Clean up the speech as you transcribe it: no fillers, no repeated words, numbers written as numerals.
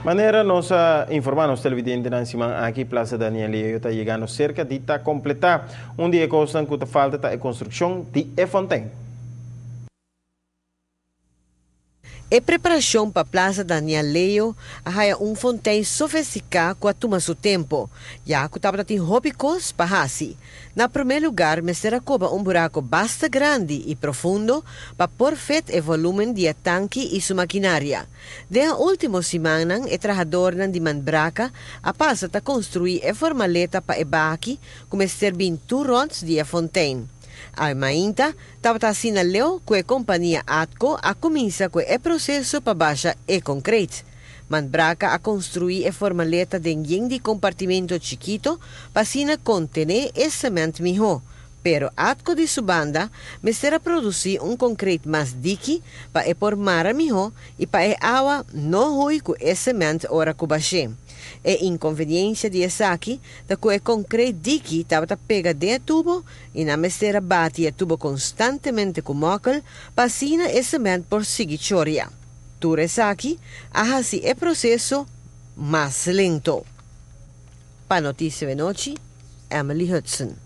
Manera nos a informa nos televidentenan e siman aki, Plaza Daniel Leo ta yegando cerca di ta completa. Un di e cosnan cu ta falta ta e construccion di e fontein. E preparacion pa Plaza Daniel Leo a haya un fontein sofistica cu a tuma su tempo, ya cu tabata tin hopi cos pa haci. Na prome lugar mester a coba un buraco basta grandi y profundo pa por fit e volumen di e tanki y su maquinaria. Den e ultimo simannan e trahadornan di Manbraca a pasa ta construi e formaleta pa e baki cu mester bin tur rond di e fontein. Awe mainta tabata asina leu cu e compania Atco a cuminsa cu e proceso pa basha e concreet. Manbraca a construi e formaleta den yen di compartimento chikito pa asina contene e cement miho. Pero Atco di su banda mester a produci un concreet mas diki pa e por mara miho y pa e awa no huy cu e cement ora cu bashe. E inconveniencia di esaki ta cu e concreet diki tabata pega den e tubo y nan mester a bati e tubo constantemente cu mokkel pa asina e cement por sigui choria. Tur esaki a haci e proceso mas lento. Pa Noticia Benochi, Emily Hudson.